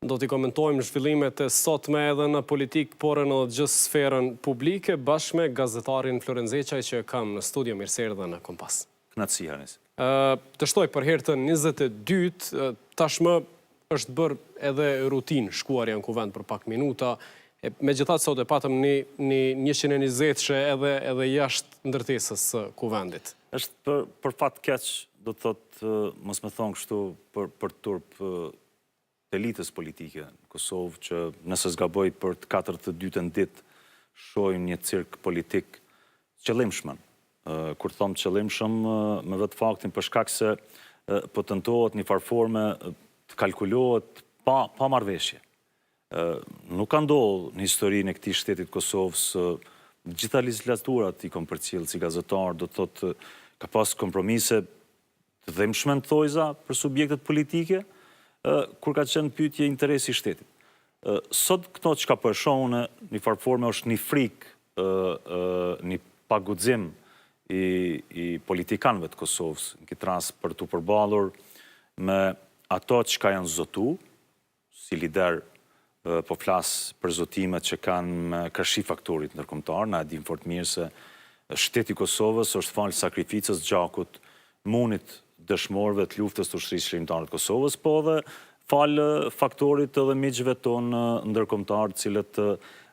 Do t'i komentojmë zhvillimet e sotme edhe në politikë, por edhe në gjithë sferën publike, bashkë me gazetarin Florenc Zeqaj që e kam në studio. Mirë se erdhe në Kompas. Kënaqësi, Haris. Të shtoj për herë të 22, tashmë është bërë edhe rutinë shkuarja në kuvend për pak minuta. E, megjithatë sot e patëm një, një 120-she edhe, edhe jashtë ndërtesës së kuvendit. Është për, për fat keq, do të thotë, mos me thonë kështu, për, për turp të elitës politike në Kosovë, që nëse s'gaboj për të katërt të dytën ditë shohim një cirk politik qëllimshëm. Kur thom qëllimshëm, me vetë faktin për shkak se po tentohet një farë forme të kalkulohet pa, pa marrëveshje. Nuk ka ndodhur në historinë e këtij shtetit të Kosovës, gjitha legjislaturat i kom përcjell si gazetar, do të thotë ka pas kompromise të dhimbshme në thojza për subjektet politike, kur ka qenë pyetje interesi i shtetit. Sot këto çka po e shoh unë, një farë forme është një frikë, një paguxim i, i politikanëve të Kosovës, në këtë rast për t'u përballur me ato çka janë zotu, Si lider po flas për zotimet që kanë me karshi faktorit ndërkombëtar, na e dimë fort mirë se shteti i Kosovës është falë sakrificës, gjakut, munit dëshmorëve të luftës të Ushtrisë Çlirimtare të Kosovës, po edhe falë faktorit edhe miqve tonë ndërkombëtar të cilët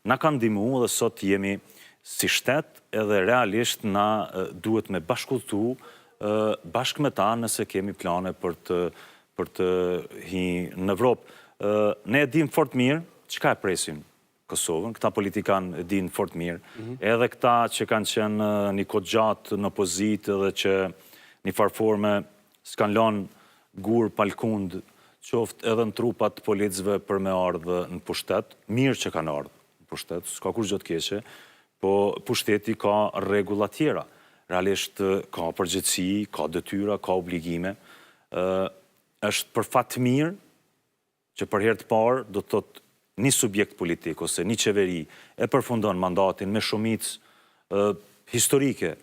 na kanë ndihmu dhe sot jemi si shtet edhe realisht na duhet me bashkudhëtu bashkë me ta nëse kemi plane për të për të hi në Evropë. Ne e dimë fort mirë çka e presim Kosovën, këta politikanë e dinë fort mirë, mhm. edhe këta që kanë qenë një kohë gjatë në opozitë edhe që një farë forme s'kanë lanë gur pa lkund, qoftë edhe në trupat e policëve për me ardhë në pushtet, mirë që kanë ardhë në pushtet, s'ka kurgjë të keqe, po pushteti ka rregulla tjera. Realisht ka përgjegjësi, ka detyra, ka obligime, është për fat të mirë që për herë të parë do të thotë një subjekt politik ose një qeveri e përfundon mandatin me shumicë historike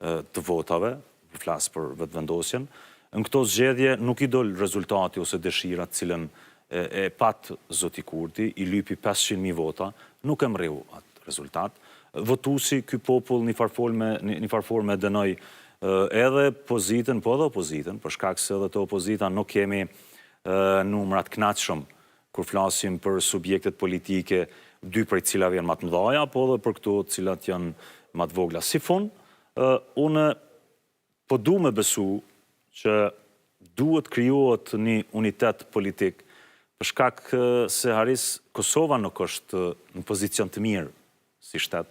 të votave, flas për Vetëvendosjen, në këto zgjedhje nuk i dol rezultati ose dëshira të cilën e, e pat zoti Kurti, i lypi 500.000 vota, nuk e mrriu atë rezultat. Votuesi, ky popull një farë forme, një farë forme e dënoi edhe pozitën, po edhe opozitën, për shkak se edhe te opozita nuk kemi numra të kënaqshëm kur flasim për subjektet politike, dy prej të cilave janë më të mëdha, po edhe për këto të cilat janë më të vogla. Si fund, unë po du me besu që duhet krijohet një unitet politik, për shkak se Haris Kosova nuk është në pozicion të mirë si shtet.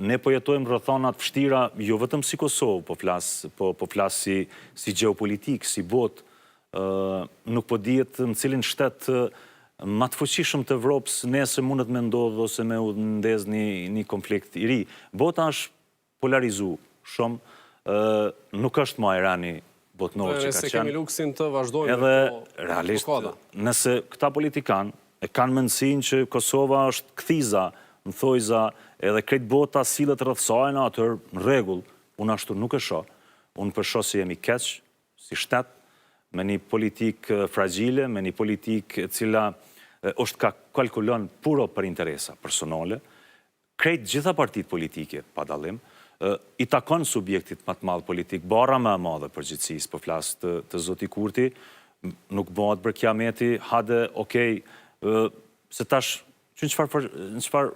Ne po jetojmë rrethana të vështira jo vetëm si Kosovë, po flas, po po flas si si gjeopolitikë, si botë. Ë nuk po dihet në cilin shtet ma të fuqishëm të Evropës nesër mundet me ndodhë ose me u ndez një një konflikt i ri. Bota është polarizu shumë, nuk është ma ai rendi botnor që ka qenë. Nëse kemi luksin të vazhdojmë me këto realisht, bllokada. Nëse këta politikanë e kanë mendësinë që Kosova është kthiza, në thojza, edhe krejt bota sillet rreth saj, në atëherë në rregull, unë ashtu nuk e shoh. Unë po shoh se jemi keq, si shtet, me një politikë fragjile, me një politikë e cila është ka kalkulon puro për interesa personale, Krejt gjitha partitë politike, pa dallim, i takon subjektit ma të madh politik, barra më e madhe e përgjegjësisë, po flas të, të zoti Kurti, nuk bëhet bre kiameti, hajde, okej, se tash, që në çfarë, në çfarë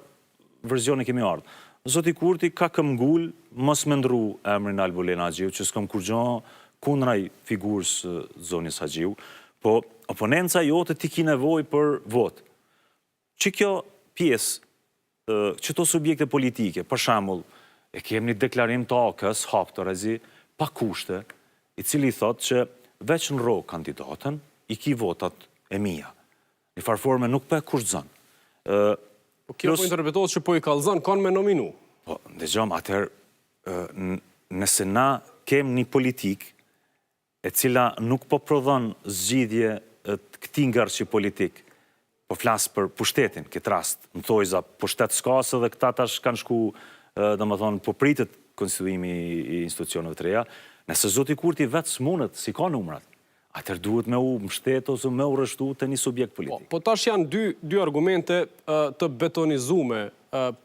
versioni kemi ardhë. Zoti Kurti ka këmbngul mos me ndrru emrin Albulena Haxhiu, që s'kam kurgjo kundra figurës zonjës Haxhiu, po oponenca jote ti ki nevojë për votë. Që kjo pjesë, qëto subjekte politike, për shembull, e kemi një deklarim të AAK-së, haptarazi, pa kushte, i cili thotë që veç ndrro kandidaten, i ki votat e mia. Një farë forme nuk po e kushtëzon. Po kjo po interpretohet që po i kallzon kon me nominu. Po, ndëgjom, atëherë, nëse na kem një politikë e cila nuk po prodhon zgjidhje të këtij ngërçi politik, po flas për pushtetin, këtë rast, në thojza, pushtet s'ka se dhe këta tash kanë shku, domethënë, po pritet konstituimi i institucioneve të reja, nëse zoti Kurti vetë s'mundet, s'i ka numrat. Atëherë duhet me u mbështet ose me u rreshtu te një subjekt Po, politik. po tash janë dy, dy argumente të betonizume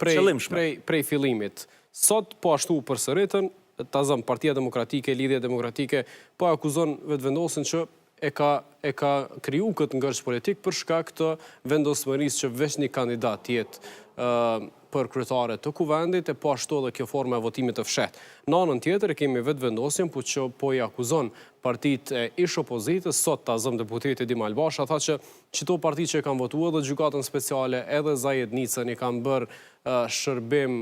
prej, Qëllimshme. prej, prej fillimit. Sot, po ashtu u përsëritën, ta zëmë Partia Demokratike, Lidhja Demokratike, po e akuzon Vetëvendosjen që e ka, e ka kriju këtë ngërç politik për shkak të vendosmërisë që veç një kandidat të jetë për kryetare të kuvendit e po ashtu edhe kjo forma e votimit të fshehtë. Në anën tjetër e kemi Vetëvendosjen, po që po i akuzon partitë e ish opozitës, sot ta zëmë deputeti Dimal Basha tha që qito parti që e kanë votuar edhe gjykatën speciale, edhe Zajednicën i kanë bërë shërbim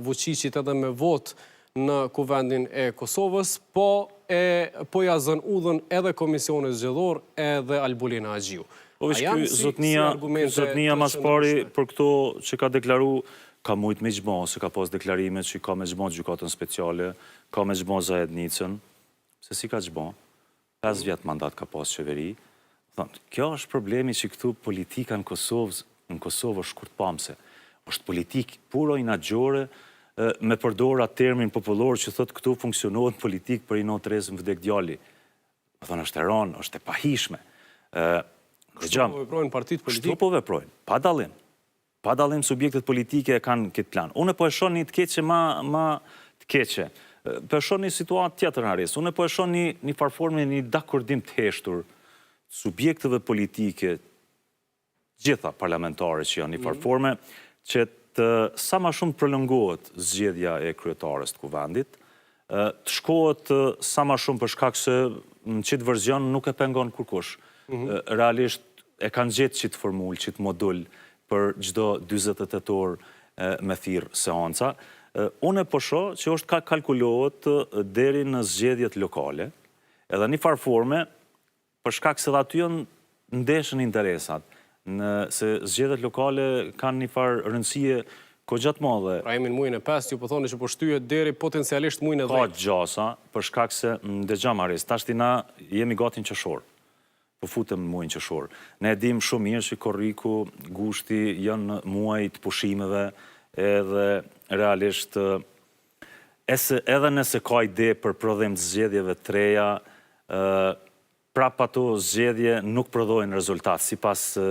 Vučićit edhe me votë në kuvendin e Kosovës, po e po ja zën udhën edhe Komisionit Zgjedhor edhe Albulena Haxhiu. Po A veç janë ky si, si zotnia, ky argumente zotnia të mas pari qëndrueshme? për këto që ka deklaru, ka mujt me çbo, se ka pas deklarime që ka me çbo gjykatën speciale, ka me çbo Zajednicën, pse si ka çbo? 5 vjet mandat ka pas qeveri. Thonë, kjo është problemi që këtu politika në Kosovë, në Kosovë është shkurtpamëse. Është politikë puro inatgjore, me përdor atë termin popullor që thotë këtu funksionohet politikë për inat t'resë më vdek djali. Më thonë, është e rëndë, është e pahishme. Kështu po veprojnë partitë Kështu politike? po veprojnë, pa dallim. Pa dallim subjektet politike e kanë këtë plan. Unë po e shoh një të keqe ma, ma të keqe. Po e shoh një situatë tjetër Haris. Unë po e shoh një një farë forme një dakordim të heshtur subjekteve politike, gjitha parlamentare që janë një farë forme, që të sa ma shumë të prolongohet zgjedhja e kryetares të kuvendit, të shkohet sa ma shumë për shkak se në qitë verzion nuk e pengon kurkush. Realisht e kanë gjetë qitë formulë, qitë modul për çdo 48 orë me thirë seanca. Unë e po shoh që është ka kalkulohet deri në zgjedhjet lokale, edhe një farë forme, për shkak se dhe aty janë ndeshën interesat, në, se zgjedhjet lokale kanë një farë rëndësie goxha të madhe. Pra jemi në muajin e 5, ju po thoni që po shtyhet deri potencialisht muajin e Ka 10. gjasa, për shkak se ndëgjam Haris, tashti na jemi gati në qershor. Po futem në muajin qershor. Ne e dim shumë mirë që korriku, gushti janë muaj të pushimeve edhe realisht ese, edhe nëse ka ide për prodhim të zgjedhjeve të reja, ë prap ato zgjedhje nuk prodhojnë rezultat sipas ë,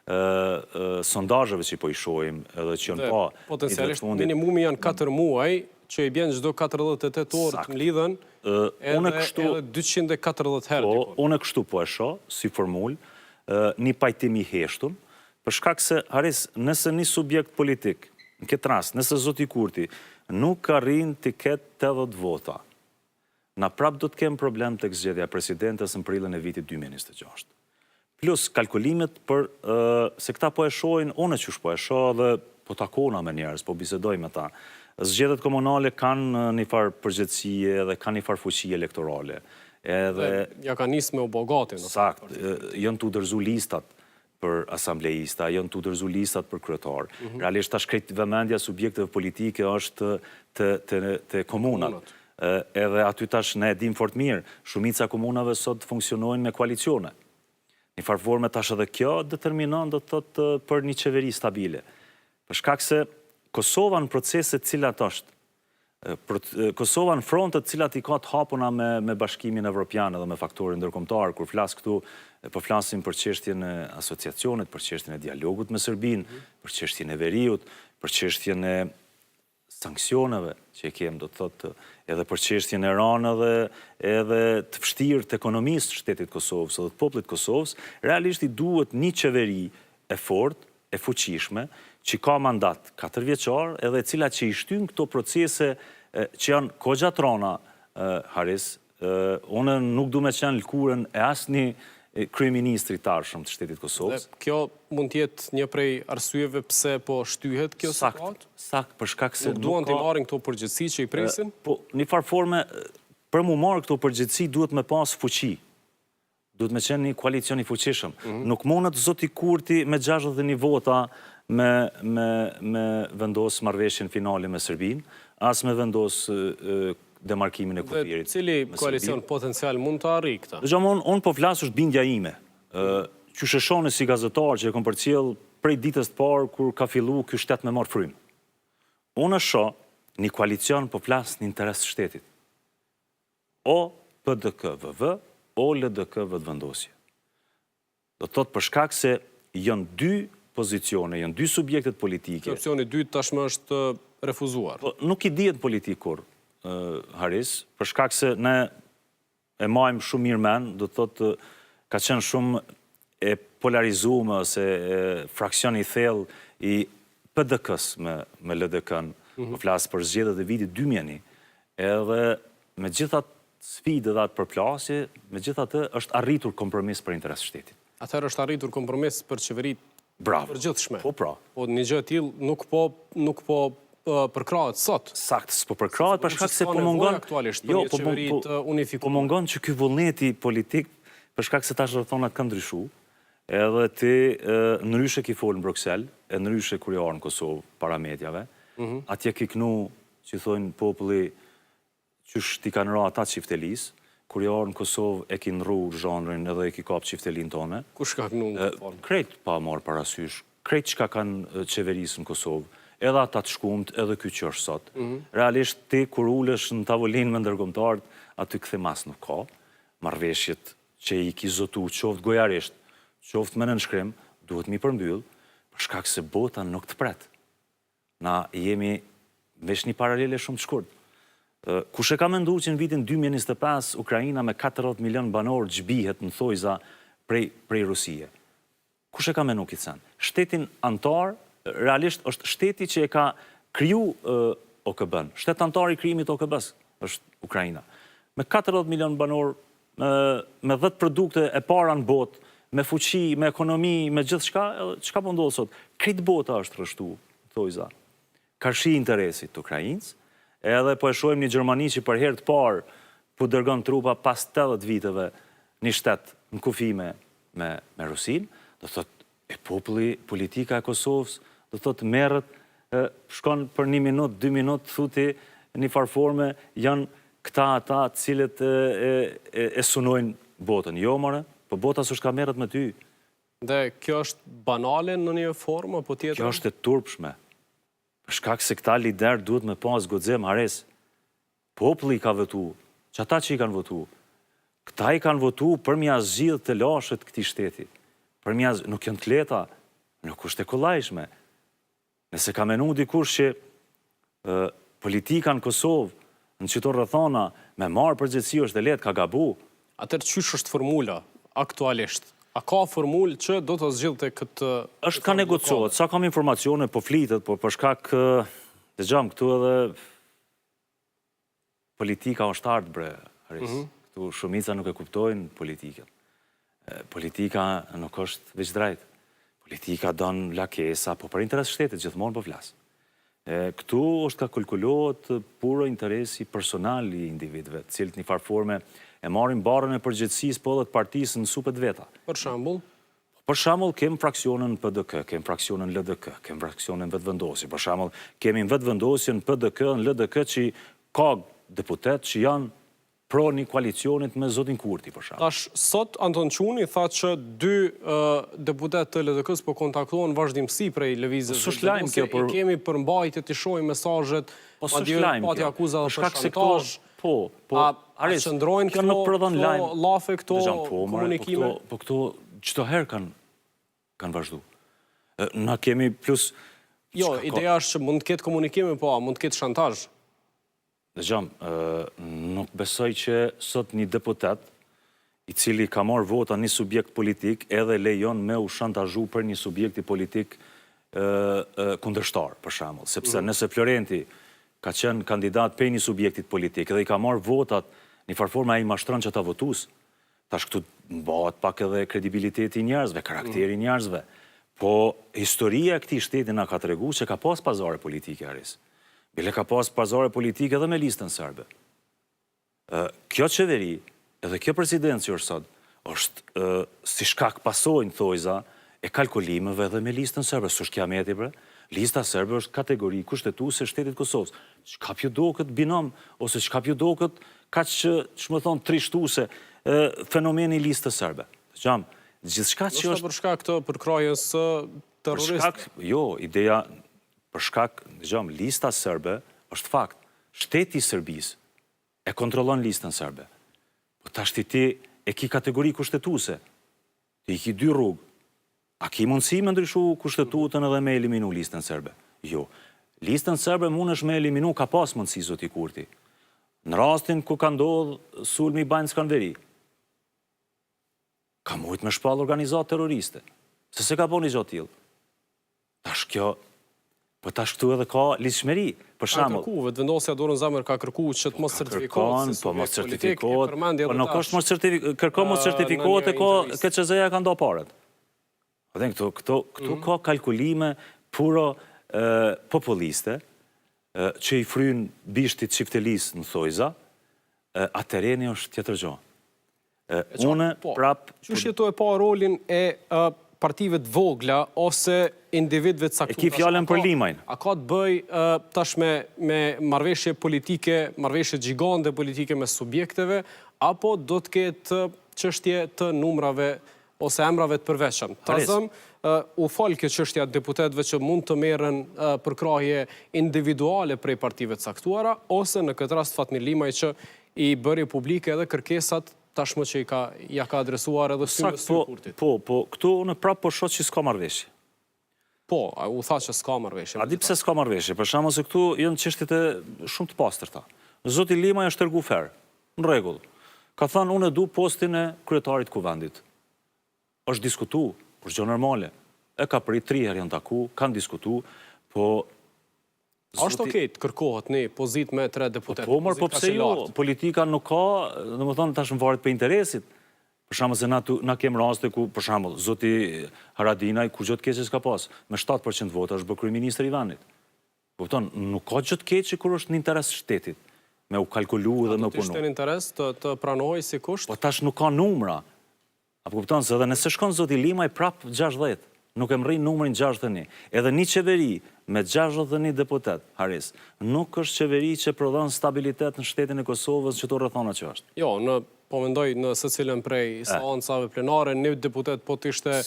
ë, sondazheve që po i shohim edhe që janë Dhe pa ditëve të potencialisht fundit. minimumi janë 4 muaj që i bjen çdo 48 orë të Sakt. mlidhen Unë edhe, kështu edhe 240 herë Po, diku. unë kështu po e shoh si formulë, një pajtim i heshtun, për shkak se Haris, nëse një subjekt politik, në këtë rast, nëse zoti Kurti nuk arrin të ketë 80 vota, na prap do të kem problem tek zgjedhja e presidentes në prillin e vitit 2026. Plus kalkulimet për se këta po e shohin, unë qysh po e shoh dhe po takona me njerëz, po bisedoj me ta. Zgjedhjet komunale kanë një farë përgjegjësie dhe kanë një farë fuqi elektorale. Edhe Dhe ja ka nisë me u bo gati. në Sakt, janë të dorëzu listat për asambleista, janë të dorëzu listat për kryetar. Realisht tash krejt vëmendja subjekteve politike është të, të, të komunat. Komunat. Edhe aty tash ne e dim fort mirë, shumica e komunave sot funksionojnë me koalicione. Një farë forme tash edhe kjo determinon do të thotë për një qeveri stabile. Për shkak se Kosova në proceset cilat është, Kosova në frontet cilat i ka të hapuna me, me Bashkimin Evropian edhe me faktorin ndërkombëtar, kur flas këtu, po flasim për çështjen e asociacionit, për çështjen e dialogut me Serbinë, për çështjen e veriut, për çështjen e sanksioneve që e kem, do të thotë, edhe për çështjen e ranë edhe edhe të vështirë të ekonomisë të shtetit të Kosovës edhe të popullit të Kosovës, realisht i duhet një qeveri e fortë, e fuqishme, që ka mandat 4 vjeçar, edhe e cila që i shtyn këto procese që janë goxha t'rana, Haris, unë nuk du me qenë lëkurën e asnjë kryeministri të ardhshëm të shtetit të Kosovës. Dhe kjo mund të jetë një prej arsyeve pse po shtyhet kjo Sakt, situatë? sakt, për shkak se Nuk duan ka- t'i marrin këto përgjegjësi që i presin? Po, një farë forme, për mu marrë këto përgjegjësi duhet me pas fuqi. Duhet me qenë një koalicion i fuqishëm. Nuk mundet zoti Kurti me 61 vota me, me, me vendos marrëveshjen finale me Serbinë, as me vendos demarkimin e Dhe kufirit. cili me koalicion Serbinë. potencial mund të arrijë këtë? Dëgjoj, unë un po flas është bindja ime. Ë, qysh e shohni si gazetar që e kom përcjell prej ditës të parë kur ka fillu ky shtet me marr frymë. Unë e shoh një koalicion po flas në interes të shtetit. O PDK VV, O LDK Vetëvendosje. Do të thotë për shkak se janë dy pozicione, janë dy subjektet politike. Ky opsioni i dytë tashmë është refuzuar. Po nuk i dihet në politikë kurrë, Haris, për shkak se ne e majmë shumë mirë mend, do të thotë ka qenë shumë e polarizume ose fraksion i thellë i PDK-së me me LDK-në, mhm. po flas për zgjedhjet e vitit 2001, edhe me gjithë atë sfidë dhe atë përplasje, megjithatë është arritur kompromis për interes të shtetit. Atëherë është arritur kompromis për qeveri të përgjithshme. Po pra. Po një gjë e tillë nuk po nuk po përkrahet sot. Saktë, s'po përkrahet për shkak se po mungon aktualisht për jo, një po qeveri po, të unifikuar. Po mungon që ky vullneti politik për shkak se tash rrethonat kanë ndryshu, edhe ti ndryshe ki fol në Bruksel, e ndryshe kur je ardhë në Kosovë para mediave, mm -hmm. atje ki knu, që thonë populli, Qysh t'i kanë ra ata çiftelisë, kur je ardhë në Kosovë e ki ndrru zhanrin edhe e ki kap çiftelinë tone. Kush ka knu në këtë formë? Krejt pa marrë parasysh, krejt çka kanë qeverisë në Kosovë, edhe ata të shkumt edhe ky që është sot. Realisht ti kur ulesh në tavolinë me ndërkombëtarët, aty kthim as nuk ka. Marrëveshjet që i ki zotu qoftë gojarisht, qoftë me nënshkrim, duhet m'i përmbyll, për shkak se bota nuk të pret. Na jemi veç një paralele shumë të shkurt. Kush e ka mendu që në vitin 2025 Ukraina me 40 milion banorë zhbihet në thojza prej, prej Rusie? Kush e ka menu këtë sen? Shtetin antar, realisht është shteti që e ka kriju OKB-në. Shtet antar i krijimit OKB-së është Ukraina. Me 40 milion banorë me 10 produkte e para në botë, me fuqi, me ekonomi, me gjithçka, edhe çka po ndodh sot? Krejt bota është rreshtu, thojza. Karshi interesit të Ukrainës, edhe po e shohim një Gjermani që për herë të parë po dërgon trupa pas 80 viteve një shtet në kufi me me, me Rusinë, do thotë E populli, politika e Kosovës, do thotë merret, shkon për një minut, dy minut, thu ti, në një farë forme, janë këta ata të cilët e, e, e sunojnë botën. Jo, more, po bota s'është ka merret me ty. Dhe kjo është banale në një formë apo tjetër? Kjo është e turpshme. Për shkak se këta liderë duhet me pas guxim, Haris. Populli i ka votu, qata që i kanë votu. Këta i kanë votu për m'ia zgjidh telashet këtij shteti. Për m'ia nuk janë të lehta, nuk është e kollajshme. Nëse ka menu dikush që ë politika në Kosovë, në qëto rrethana, me marrë përgjegjësi është e lehtë, ka gabu. Atëherë qysh është formula aktualisht? A ka formulë që do të zgjidhte këtë Është ka negociohet, sa kam informacione, po flitet, por për shkak, dëgjom, këtu edhe Politika është art bre, Haris. Mm -hmm. Këtu shumica nuk e kuptojnë politikën. Politika nuk është veç drejt. Politika don lakesa, po për interes shtetit gjithmonë po flas. E, këtu është ka kalkulohet puro interesi personal i individëve, të cilët një farë forme e marrin barrën e përgjegjësisë po edhe të partisë në supet veta. Për shembull? Për shembull, kem fraksionin PDK, kem fraksionin LDK, kem fraksionin Vetëvendosje. Për shembull, kemi në Vetëvendosje, në PDK, në LDK që ka deputetë që janë pro një koalicionit me zotin Kurti, për shembull. Tash, sot Anton Quni tha që dy deputetë të LDK-së po kontaktohen vazhdimësi prej Lëvizjes po Vetëvendosje, i kemi përmbajtjet, i shohim mesazhet, po s'është lajm pati akuza dhe për shantazh. Po, po, a, a qëndrojnë këto, nuk prodhon lajm. llafe, këto po, po, komunikime? Po këto, po këto çdo herë kanë kanë vazhdu. Na kemi plus... Jo, ideja është që mund të ketë komunikime, po, a mund të ketë shantazh? Dëgjom, nuk besoj që sot një deputet, i cili ka marrë vota një subjekt politik edhe lejon me u shantazhu për një subjekti politik kundërshtar, për shembull. Sepse mm. nëse Florenti ka qenë kandidat prej një subjektit politik dhe i ka marrë votat, një farë forme ai mashtron qata votues. Tash këtu mbahet pak edhe kredibiliteti i njerëzve, karakteri i njerëzve. Po historia e këtij shteti na ka tregu që ka pas pazare politike, Haris. Bile ka pas pazare politike edhe me listën serbe. Kjo qeveri, edhe kjo presidencë që është sot, është si shkak pasojë në thojza e kalkulimeve edhe me listën serbe. S'është kiameti bre. Lista serbe është kategori kushtetuese e shtetit të Kosovës. Çka p'ju doket binom ose çka p'ju doket kaq që me thonë trishtuse fenomeni i listës serbe. Dëgjom, gjithçka që është për shkak të përkrahjes së terroristëve. Jo, ideja për shkak, dëgjom, lista serbe është fakt. Shteti i Serbisë e kontrollon listën serbe. Po tashti ti E ki kategori kushtetuese. Ti i ki dy rrugë. A ki mundësi me ndryshu kushtetutën edhe me eliminu listën serbe? Jo. Listën serbe mundesh me eliminu, ka pas mundësi zoti Kurti. Në rastin ku ka ndodhë sulmi i Banjska në veri. Ka mujtë me shpallë organizatë terroriste. Pse s'e ka bo një gjo të tillë? Tash kjo, po tash këtu edhe ka ligjshmëri, për shembull. Ka kërku, Vetëvendosja dorën në zemër ka kërku që të mos po, certifikohet si po, mos certifikohet, po nuk është mos certifikohet, kërko mos certifikohet e ka KQZ-ja ka nda paret. Po dhe këtu, këtu, këtu mhm. ka kalkulime puro populiste, që i fryn bishtit çiftelisë në thojza, a tereni është tjetër gjo. Unë po, prap... Qysh je tu e pa rolin e partive të vogla ose individëve të caktuar? E ki fjalën për Limajn. A ka të bëj tash me, me marrëveshje politike, marrëveshje gjigande politike mes subjekteve, apo do të ketë çështje të numrave ose emrave të përveçëm? Ta zëmë, u fol kjo çështja e deputetëve që mund të merren përkrahje individuale prej partive të caktuara, ose në këtë rast Fatmir Limaj që i bëri publike edhe kërkesat tashmë që i ka ia ka adresuar edhe sy më sy po, Kurtit. Po, po, këtu unë prapë po shoh që s'ka marrëveshje. Po, u tha që s'ka marrëveshje. A di pse s'ka marrëveshje? Për shembull se këtu janë çështjet e shumë të pastërta. Zoti Limaj është tregu fer. Në rregull. Ka thënë unë e du postin e kryetarit të Kuvendit. Është diskutu, është gjë normale. E ka prit tri herë janë taku, kanë diskutu, po A është okej të kërkohet një pozitë me tre deputetë? Po, po, po pse jo, politika nuk ka, domethënë, tash më varet prej interesit. Për shembull se na, na kem raste ku, për shembull, zoti Haradinaj, kurgjo të keqe s'ka pas, me 7% vota është bërë kryeministër i vendit. Kupton, nuk ka gjë të keqe kur është në interes shtetit, me u kalkulu dhe me punu. A do të ishte në interes të, të pranohej si kusht? Po tash nuk ka numra. A po kupton se edhe nëse shkon zoti Limaj prap 60, nuk e mrrin numrin 61. Edhe një qeveri me 61 deputet, Haris, nuk është qeveri që prodhon stabilitet në shtetin e Kosovës në qëto rrethana që është. Jo, në po mendoj në secilën prej seancave plenare, një deputet po të ishte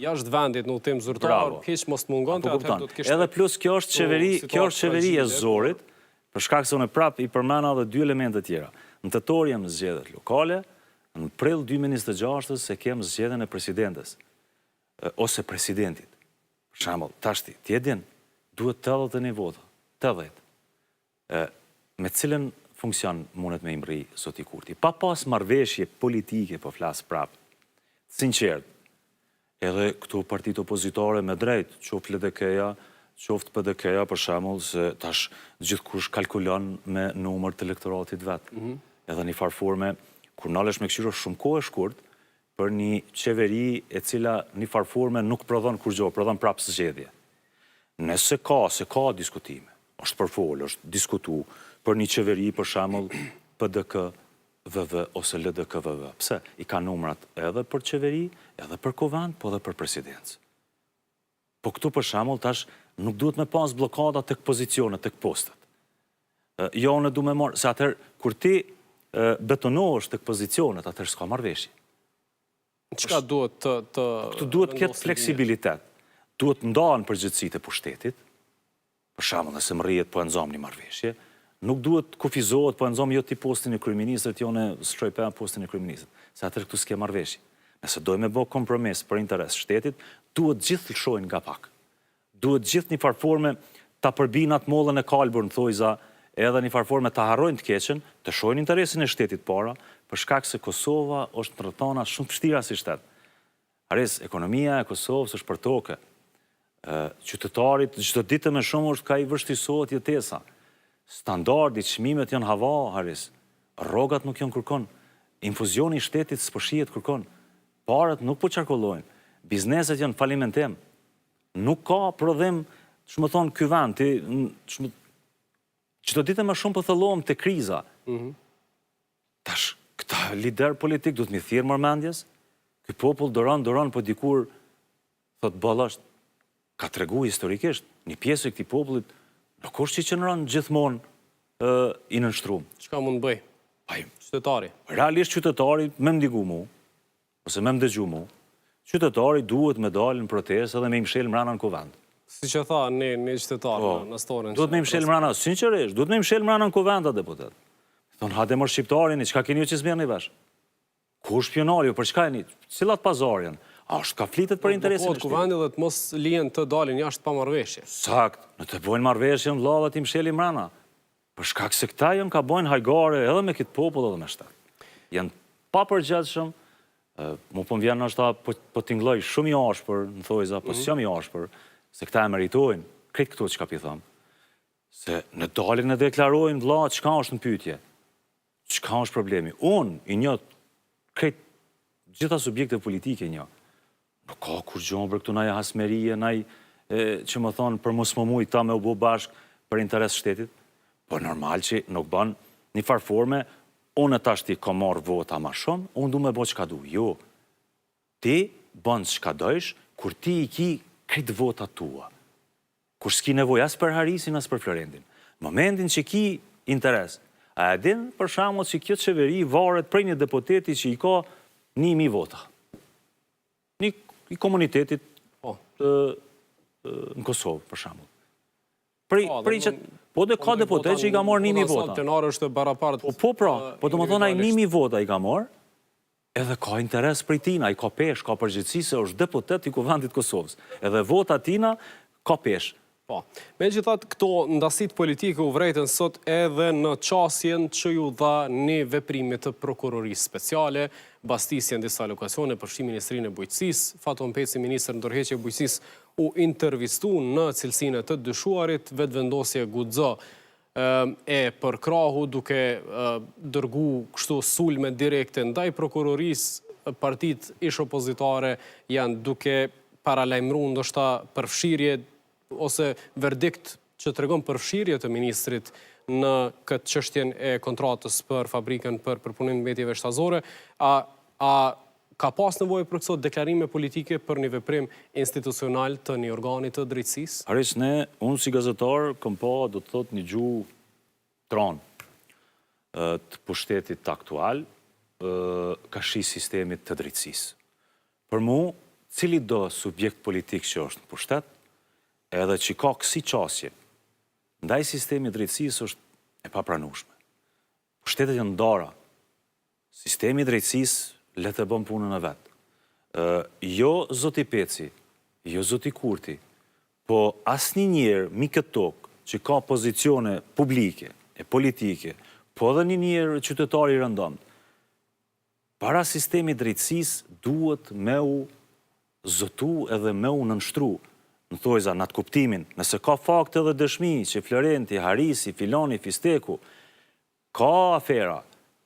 jashtë vendit në udhëtim zyrtar, hiç mos të mungonte, po atëherë do të kishte Edhe plus kjo është qeveri, kjo është qeveri e zorit, për shkak se unë prap i përmena edhe dy elemente tjera. Në tetor janë zgjedhjet lokale, Në prill 2026 e kem zgjedhjen e presidentes ose presidentit. Për shembull, tashti, ti e din, duhet 81 vota, 80. E, me cilën funksion mundet me i mrri zoti Kurti? Pa pas marrëveshje politike, po flas prap, të sinqert, Edhe këto partitë opozitare me drejt, qoftë LDK-ja, qoftë PDK-ja për shembull, se tash gjithkush kalkulon me numër të elektoratit vet. Mm -hmm. Edhe një farë forme, kur nalesh me kqyrë është shumë kohë e shkurt për një qeveri e cila një farë forme nuk prodhon kurgjo, prodhon prapë zgjedhje. Nëse ka, se ka diskutime, është përfol, është diskutu për një qeveri, për shembull, PDK, VV ose LDK-VV. Pse? I ka numrat edhe për qeveri, edhe për kuvend, po edhe për presidencë. Po këtu për shembull tash nuk duhet me pas bllokada tek pozicionet, tek postet. Jo unë du me marrë, se atëherë kur ti betonohesh tek pozicionet, atëherë s'ka marrëveshje. Çka duhet të të Këtu duhet të ketë fleksibilitet. Duhet ndahen përgjegjësitë e pushtetit, Për shembull, nëse mrrihet po e nxamë një marrëveshje, nuk duhet të kufizohet po e nxamë jo ti postin e kryeministrit, jo unë s'lëshoj pe postin e kryeministrit, se atëherë këtu s'ke marrëveshje. Nëse dojmë me bo kompromis për interes shtetit, duhet gjithë të lëshojnë nga pak. Duhet gjithë një farë forme ta përbijnë atë mollën e kalbur në thojza, edhe një farë forme ta harrojnë të keqen, të shohin interesin e shtetit para, për shkak se Kosova është në rrethana shumë të vështira si shtet. Haris, ekonomia e Kosovës është për toke. Qytetarit çdo ditë më shumë është ka i vështirësohet jetesa. Standardi, çmimet janë hava, Haris. Rrogat nuk janë kërkon. Infuzioni i shtetit s'po shihet kërkon. Paret nuk po qarkullojnë. Bizneset janë falimentim. Nuk ka prodhim, që më thonë, ky vend, ti, që më... Çdo ditë më shumë po thellohem te kriza. Mm -hmm. Tash, këta lider politik duhet me i thirrë mor mendjes, ky popull duron, duron, po dikur, thot boll është, ka tregu historikisht, një pjesë e këtij popullit, nuk është që qëndron gjithmonë i nënshtrum. Çka mund të bëj? Qytetari. Realisht qytetari me m'ndigu mu, Ose me më dëgju mu, qytetari duhet me dalë në protestë edhe me i mshel mrena në kuvend. Siç e tha një, një qytetar po, në, në storyn. Duhet me i mshel mrena, sinqerisht, duhet me i mshel mrena në kuvend ata deputet. Thonë, hajde mor shqiptarë, çka keni ju që s'merrni vesh? Ku është pionari, për çka jeni, cilat pazar janë? A është ka flitet për interesin e shtetit? Kuvendi dhe të mos lihen të dalin jashtë pa marrëveshje. Sakt, në të bojnë marrëveshjen vlla dhe t'i msheli mrena. Për shkak se këta janë ka bojnë hajgare edhe me këtë popull edhe me shtet. Janë papërgjegjshëm, mu po më vjen ndoshta po, po tingëlloj shumë i ashpër, në thojza, po mhm. s'jam i ashpër, se këta e meritojnë, krejt këto çka pi thom. Se në dalin e deklarojnë vlla çka është në pyetje. Çka është problemi? Unë i njoh krejt gjitha subjektet politike i njoh. Nuk ka kurgjo për këtu naj hasmerie, naj që më thonë për mos më mujt ta me u bo bashkë për interes shtetit. Po normal që nuk ban një farë forme, unë tashti kom marrë vota ma shumë, unë du me bo çka du. Jo, ti bon çka dojsh, kur ti i ki krejt votat tua. Kur s'ki nevojë as për Harisin as për Florentin. Në momentin që ki interes, a e din për shembull që kjo qeveri varet prej një deputeti që i ka 1000 vota. Një i komunitetit po. të në Kosovë për shembull. Prej po, prej që po dhe ka deputet që i ka marrë 1000 vota. Plenare është e barabartë. Po po pra, po domethënë ai 1000 vota i ka marrë, Edhe ka interes prej tina, ai ka peshë, ka përgjegjësi se është deputet i Kuvendit të Kosovës. Edhe vota e tina ka peshë. Po. Megjithatë, këto ndasitë politike u vrejtën sot edhe në qasjen që iu dha një veprimi të Prokurorisë Speciale, bastisje në disa lokacione, përfshi Ministrinë e Bujqësisë. Faton Peci, ministër në dorëheqje i Bujqësisë, u intervistu në cilësinë e të dyshuarit, Vetëvendosje Guxo e përkrahu duke dërgu kështu sulme direkte ndaj prokurorisë, partitë ish-opozitare janë duke paralajmëru ndoshta përfshirje ose verdikt që tregon përfshirje të ministrit në këtë çështjen e kontratës për fabrikën për përpunim të mbetjeve shtazore, a a Ka pas nevojë për këso deklarime politike për një veprim institucional të një organi të drejtësisë? Haris, ne, unë si gazetar kom pa, do të thotë, një gjuhë t'ronë të pushtetit aktual karshi sistemit të drejtësisë. Për mu, cilido subjekt politik që është në pushtet, edhe që ka kësi qasje ndaj sistemit drejtësisë është e papranueshme. Pushtetet janë t'ndara, Sistemi i drejtësisë le të bën punën e vet. Jo zoti Peci, jo zoti Kurti, po asnjë njeri mi këtë tokë që ka pozicione publike e politike, po edhe një njeri qytetar i rëndomtë, para sistemit drejtësisë duhet me u zotu edhe me u nënshtru, në thojza, në atë kuptimin, nëse ka fakte dhe dëshmi që Florenti, Harisi, Filani, Fisteku, Ka afera,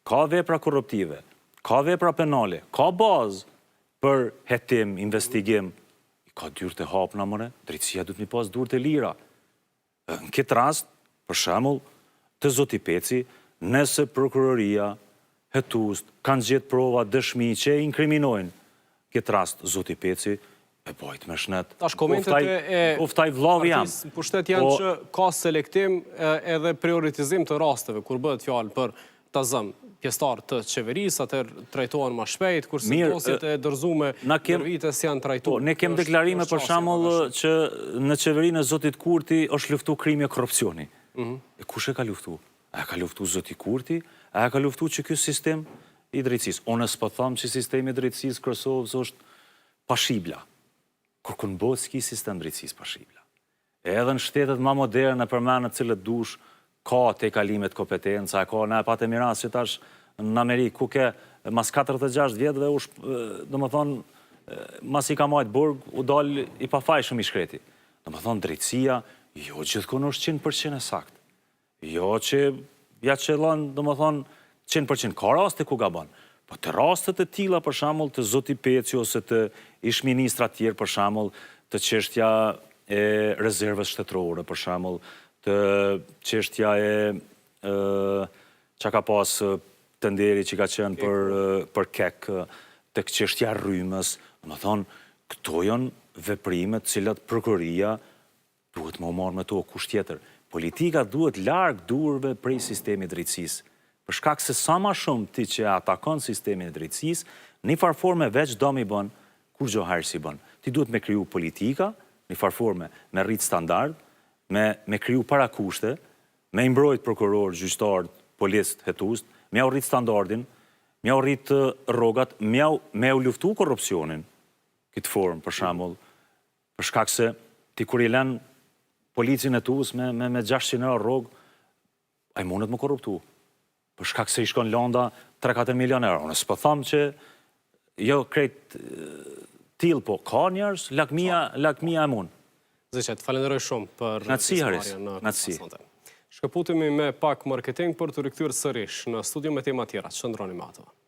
ka vepra korruptive, ka vepra penale, ka bazë për hetim, investigim, i ka dyert e hapna more, drejtësia duhet mi pas dyert e lira. Në këtë rast, për shembull, te zoti Peci, nëse prokuroria, hetuesit, kanë gjetë prova, dëshmi që e inkriminojnë, këtë rast zoti Peci e bajt me shnet. Tash komentet e partisë në pushtet janë po- që ka selektim edhe prioritizim të rasteve, kur bëhet fjalë për ta zëmë pjesëtarë të qeverisë, atëherë trajtohen ma shpejt, kurse dosjet e dorëzume ndër vite s'janë trajtu. Po, ne kem deklarime për shembull që në qeverinë e zotit Kurti është luftu krimi e korrupsioni. Mhm. E kush e ka luftu? A e ka luftu zoti Kurti? A e ka luftu që ky sistem i drejtësisë? Unë s'po them që sistemi i drejtësisë Kosovës është pa shibla. Kurkun n'botë s'ki sistem drejtësisë pa shibla. Edhe në shtetet ma moderne përmene cilët dush, ka tejkalime të kompetenca, e ka, na e patëm rast që tash në Amerikë, ku ke mas 46 vjetëve, u domethonë, mas i ka majtë burg, u dal i pafajshëm i shkreti. Domethonë, drejtësia, jo gjithkun është 100% e saktë. Jo që ja qëllon, domethonë, 100%, ka raste ku gabon. Po të rastet e tilla, për shembull, të zoti Peci ose të ish ministra tjerë, për shembull, të çështja e rezervës shtetërore, për shembull, të çështja e që ka pas tenderi që ka qenë për, për KEK, tek çështja e rrymës, domethonë, këto janë veprime të cilat prokuroria Duhet me u marrë me to, kush tjetër? Politika duhet larg durve prej sistemit drejtësisë. Për shkak se sa ma shumë ti që e atakon sistemin e drejtësisë, një farë forme veç dëm i bën, kurgjo hajr s'i bën. Ti duhet me kriju politika, një farë forme me rrit standard, me me kriju parakushte, me i mbrojt prokurorët, gjyqtarët, policët, hetuesit, me jau rrit standardin, Me jau rrit rrogat, me jau me jau luftu korrupsionin, këtë formë për shembull, për shkak se ti kur i lën policin e tus me me me 600 euro rrogë, ai mundet me korruptu. Për shkak se i shkon landa 3-4 milion euro. Unë s'po tham që jo krejt tillë, po ka njerëz lakmia, lakmia e mund. Zeqe, të falenderoj shumë për Knaqësi, Haris. Knaqësi. Shkëputemi me pak marketing për t'u rikthyer sërish në studio me tema tjera. Qëndroni me ATV.